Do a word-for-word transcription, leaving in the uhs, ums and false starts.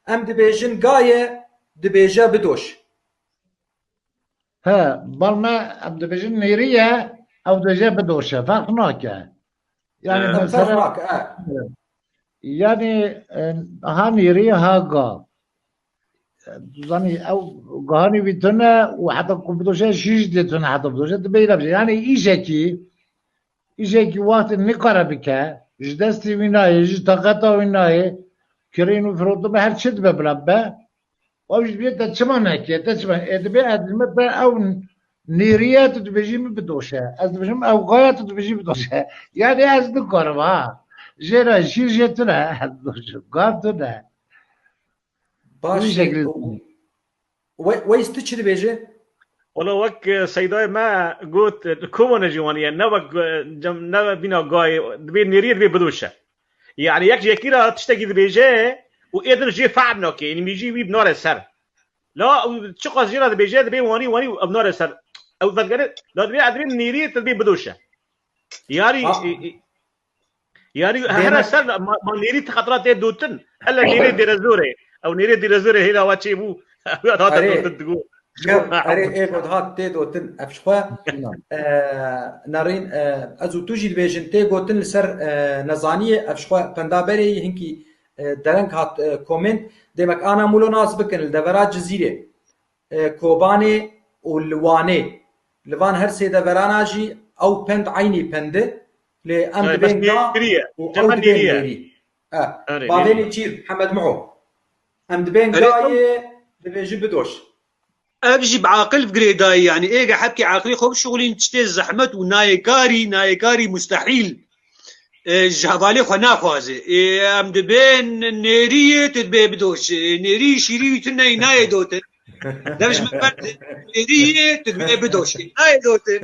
Em dibêjin ga ye, dibêje bidoş. He, bal me em dibêjin nêrî ye, ew dibêje bidoşe. Ferq nake. Yani He. mesela, Ferq nake, e. Yani e, ha nêrî ha ga. Tu zanî ew gahanî wî tune û heta ku bidoşe şîş dê tune heta bidoşe tu bêyî nebişe. Yani îşekî, îşekî wextê nikare bike, ji destê wî nayê, ji taqeta wî nayê, kirîn û firotibe her çi dibe bila be. Ew jî dibê te çima neke, te çima, e, dibê ez dibêjime te ew nêrî ye, tu dibêjî min bidoşe. Ez dibêjim ew ga ye, tu dibêjî bidoşe. Yani ez nikarim ha. Jê re şîr jê tune, ez dibêjim, ga tune. Baş Wî şeklî. We-, Weys, tu çi dibêjî? Wala wek e, Seydayê me got, e, li komane jî waniye, ne wek e, cem, ne bîna gayê, dibê nêrî ye, dibê bidoşe. Yani yek ji yekî re tiştekî dibêje û ê din jê fehm nake, yani mîjî wî binare ser. La ew çiqas jê re dibêje, dibê wanî, wanî ew nare ser. Ew vedgere, la dibê, dibê nêrî ye, dibê bidoşe. Yani, Ha. e, e, yani Dêmek- here ser ma, ma nêrî ti xetira tê dotin. Hele nêrê dêrezorê. Ew nêrê dêrezorê hêla we çêbû. Hate Erê. Dotin digo. Ya, erê, ê ku dihat tê dotin, ev ji xwe, e, nerîn, e, ez û tu jî dibêjin, tê gotin li ser, e, nezaniyê, ev ji xwe penda berê yî hinkî, e, dereng hat, e, komênt. Dêmek ana mulo nas bikin, li devera Cizîrê, e, Kobanê û li Wanê. Li van her sê deverana jî ew pend eynî pendi, lê em Erê, dibên bes ga nêrî ye. û ew Cema dibên nêrî ye. nêrî. E, Erê, bavênê nêrî. çîr, Hemed Miho. Em dibên Erê, gayê, dibêjî bidoş. Ev jî bi aqil bi girêdayî, yani êge hebkê aqilî xwe bişuxulîn, tiştê zehmet û nayê karî, nayê karî mustehîl, e, ji hevalê xwe naxwaze. Ê, em dibên nêrî yê, tu dibê bidoşê. Nêrî şîrî wî tune yî nayê dotin. Dev ji min berde, nêrî yê, tu dibê bidoşê. Nayê dotin.